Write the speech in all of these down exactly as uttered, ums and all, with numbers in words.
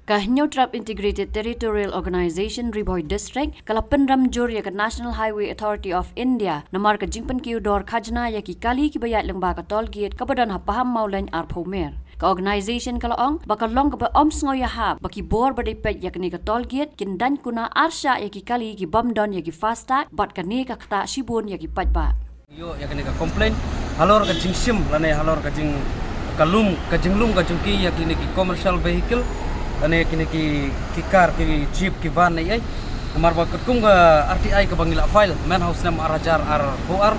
Ka Hynñiewtrep Integrated Territorial Organization Ri Bhoi District ka la pynrem jur ïa ka National Highway Authority of India namar ka jingpynkiew dor khajna ïa ki kali kiba ïaid lyngba ka toll gate kaba don ha Pahammawlein arphew mer. Ka organization ka la ong ba ka long kaba ym sngew ïahap ba ki bor ba dei peit ïa kane ka toll gate kin daiñ kuna arshah ïa ki kali ki bym don ïa ki FASTag bad kane ka ktah shibun ïa ki paidbah. Ïoh ïa kane ka complaint halor ka jingshim lane halor ka jing ka lum ka jinglum ka jong ki ïa kine ki commercial vehicle lane kine ki ki car ki jeep ki van ne ei. Namar ba katkum ka R T I kaba ngi la file mynha u snem ar hajar arphew ar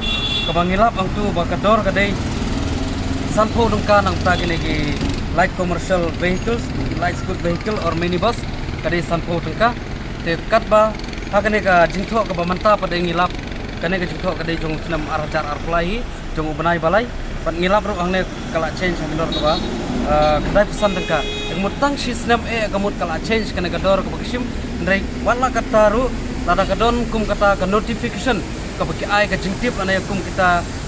kaba ngi lap hangtu ba ka dor ka dei sanphew tyngka nangta kine ki light commercial vehicles, light scoot vehicle or minibus ka dei sanphew tyngka. Te katba ha kane ka jingthoh kaba mynta pat ngi lap, kane ka jingthoh ka dei jong u snem ar hajar arphew lai hi, jong u bnai ba lai. Bad ngi lap ruh hangne ka la change ha ka dor kaba, ah, khyndai phew san tyngka. Te ka mut tang shi snem eh ka mut ka la change kane ka dor kaba ka shim. Hynrei wat la katta ruh lada ka don kum kata ka notification kaba ki ai ka jingtip lane kum kita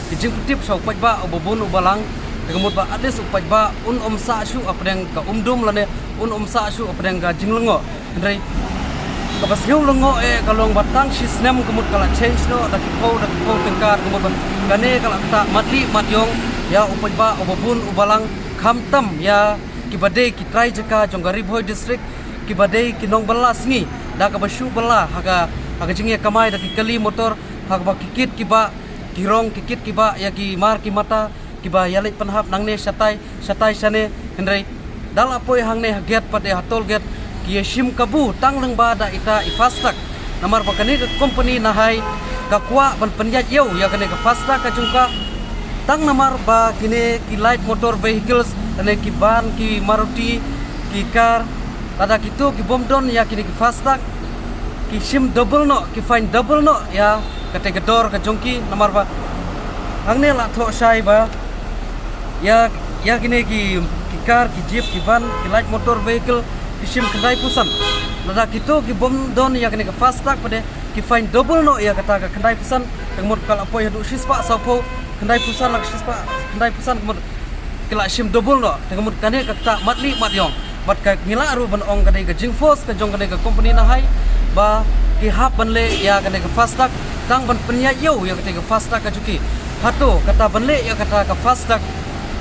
ki jingpyntip sha u paidbah uba bun uba lang. Te ka mut ba at least u paidbah un ym sah shuh hapdeng ka umdum lane un ym sah shuh hapdeng ka jinglyngngoh. Hynrei kaba sngewlyngngoh eh ka long ba tang shi snem ka mut ka la change noh da ki phew da ki phew tyngka, ka mut ba kane ka la ktah matlieh mat ïong ïa u paidbah uba bun uba lang, khamtam ïa kiba dei ki trai jaka jong ka Ri Bhoi District, kiba dei ki nongbylla sngi da kaba shu bylla ha ka, ha ka jingïakamai da ki kali motor ha kaba ki kit ki bah, ki rong ki kit ki bah ïa ki mar ki mata kiba ïaleit pynhap nangne shatai shatai shane. Hynrei da la poi hangne ha gate pat de ha toll gate ki ïashim kabu tang lyngba da ita i FASTag. Namar ba kane ka company Nahai ka kwah ban pynïaid ïew ïa kane ka FASTag ka jong ka, tang namar ba kine ki light motor vehicles lane ki van, ki Maruti, ki car, lada kito ki bym don ïa kine ki FASTag ki shim double noh, ki fine double noh ïa kata ka dor ka jong ki. Namar ba hangne la thoh shai ba ïa, ïa kine ki, ki car, ki jeep, ki van, ki light motor vehicle ki shim khyndai phew san. Lada kito ki bym don ïa kine ki FASTag pat de ki fine double noh ïa kata ka khyndai phew san. Te ka mut ka la poi haduh shispah sawphew, khyndai phew san, la shispah khyndai phew san, ka mut ki la shim double noh. Te ka mut kane ka ktah matlieh mat ïong. Bad ka ngi lah ruh ban ong ka dei ka jingforce ka jong kane ka company Nahai ba ki hap ban leh ïa kane ka FASTag tang ban pynïaid ïew ïa kata ka FASTag ka jong ki. Hato kata ban leh ïa kata ka FASTag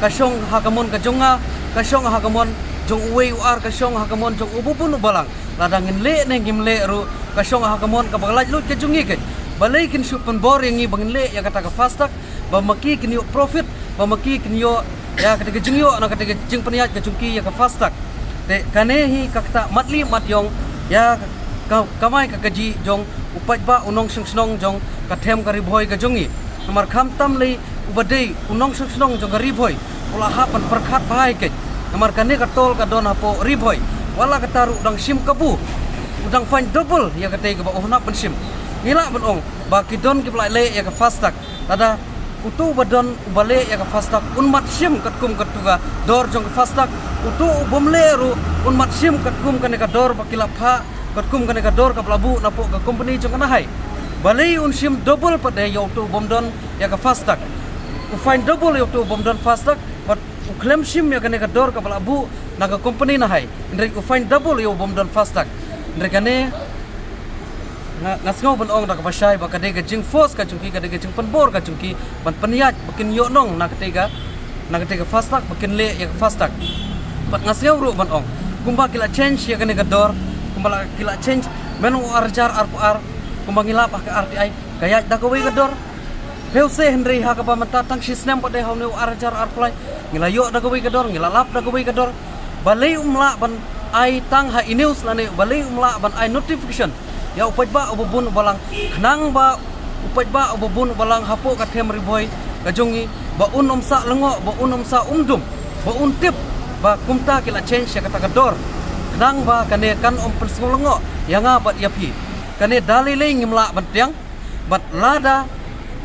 ka shong ha ka mon ka jong nga, ka shong ha ka mon jong uwei u ar, ka shong ha ka mon jong uba bun uba lang. Lada ngin leh ne ngim leh ruh ka shong ha ka mon kaba laitluid ka jong ngi keiñ. Balei kin shu pynbor ïa ngi ba ngin leh ïa kata ka FASTag ba ma ki kin ïoh profit, ba ma ki kin ïoh ïa kata ka jingïoh na kata ka jingpynïaid ka jong ki ïa ka FASTag. Te kane hi ka ktah matlieh mat ïong ïa ka kamai ka kajih jong u paidbah u nongshong shnong jong ka them ka Ri Bhoi ka jong ngi. Namar khamtam lei uba dei u nongshong shnong jong ka Ri Bhoi u la hap ban pyrkhat bha ïa keiñ. Namar kane ka toll ka don hapoh Ri Bhoi. Wat la katta ruh u dang shim kabu, u dang fine double ïa katei kaba u hap ban shim. Ngi lah ban ong ba ki don kiba la leh ïa ka FASTag. Lada uto uba don uba leh ïa ka FASTag un mat shim katkum katto ka dor jong ka FASTag. Uto u bym leh ruh un mat shim katkum kane ka dor ba ki la phah, katkum kane ka dor kaba la buh napoh ka company jong ka Nahai. Balei un shim double pat de ïa uto u bym don ïa ka FASTag? U fine double ïa uto u bym don FASTag bad u khlem shim ïa kane ka dor kaba la buh na ka company Nahai. Hynrei u fine double ïa u bym don FASTag. Hynrei kane nga, nga sngew ban ong da kaba shai ba ka dei ka jingforce ka jong ki, ka dei ka jingpynbor ka jong ki ban pynïaid ba kin ïoh nong na katei ka, na katei ka FASTag, ba kin leh ïa ka FASTag. Bad nga sngew ruh ban ong kumba ki la change ïa kane ka dor, kumba la, ki la change mynta u ar hajar arphew ar, kumba ngi lap ha ka R T I ka ïaid da kawei ka dor. Phi u se, hynrei ha kaba mynta tang shi snem pat de ha une u ar hajar arphew lai ngi la ïoh da kawei ka dor, ngi la lap da kawei ka dor. Balei um lah ban ai tang ha i news lane balei um lah ban ai notification ïa u paidbah uba bun uba lang, khnang ba u paidbah uba bun uba lang hapoh ka them Ri Bhoi ka jong ngi ba un ym sah lyngngoh, ba un ym sah umdum, ba un tip ba kumta ki la change ïa kata ka dor, khnang ba kane kan ym pynsngew lyngngoh ïa nga bad ïa phi. Kane da lei lei ngim lah ban pdiang. Bad lada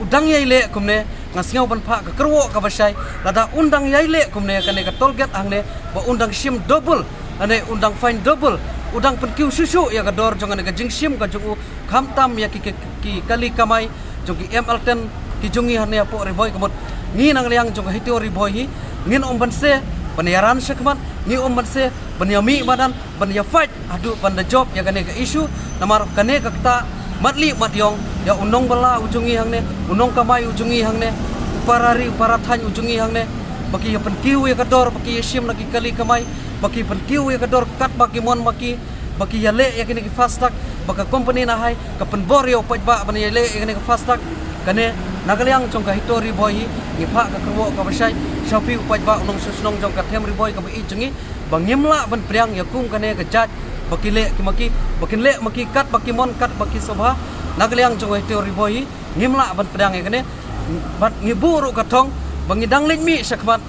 u dang ïai leh kumne, nga sngew ban phah ka kyrwoh kaba shai, lada un dang ïai leh kumne kane ka toll gate hangne ba un dang shim double, ane un dang fine double, u dang pynkiew shuh shuh ïa ka dor jong kane ka jingshim ka jong u, khamtam ïa ki, ki, ki kali kamai jong ki M L ten ki jong ngi hangne hapoh Ri Bhoi. Ka mut ngi nang liang jong ka hito Ri Bhoi hi ngin ym banse ban ïaran shakhmat, ngi um ban se ban ïamih madan, ban ïa fight haduh ban da jop ïa kane ka issue. Namar kane ka kata mat lih mat ïong ïa u nongbylla u jong ngi hangne, u nongkamai u jong ngi hangne, u para ri u para thaiñ u jong ngi hangne, ba ki ïa pynkiew ïa ka dor, ba ki ïa shim na ki kali kamai, ba ki pynkiew ïa ka dor katba ki mon ma ki, ba ki ïa leh ïa kine ki FASTag, ba ka company Nahai ka pynbor ïa u paidbah ban ïa leh ïa kine ki FASTag. Kane na ka liang jong ka HITO Ri Bhoi hi, ngi phah ka kyrwoh kaba shai sha phi u paidbah u nongshong shnong jong ka them Ri Bhoi kaba ïeit jong ngi, ba ngim lah ban pdiang ïa kum kane ka jait ba ki leh ki ma ki, ba kin leh ma ki katba ki mon katba ki sngewbha. Na ka liang jong ka HITO Ri Bhoi hi ngim lah ban pdiang ïa kane. Bad ngi buh ruh ka thong ba ngi dang leit mih shakhmat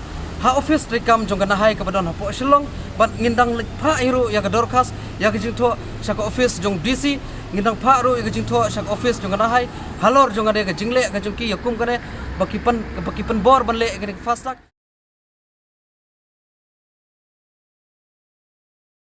ha office treikam jong ka Nahai kaba don hapoh Shillong, bad ngin dang leit phah hi ruh ïa ka dorkhas, ïa ka jingthoh sha ka office jong DC, ngin dang phah ruh ïa ka jingthoh sha ka office jong ka Nahai halor jong kane ka jingleh ka jong ki ïa kum kane, ba ki pyn, ba ki pynbor ban leh ïa kane ka FASTag.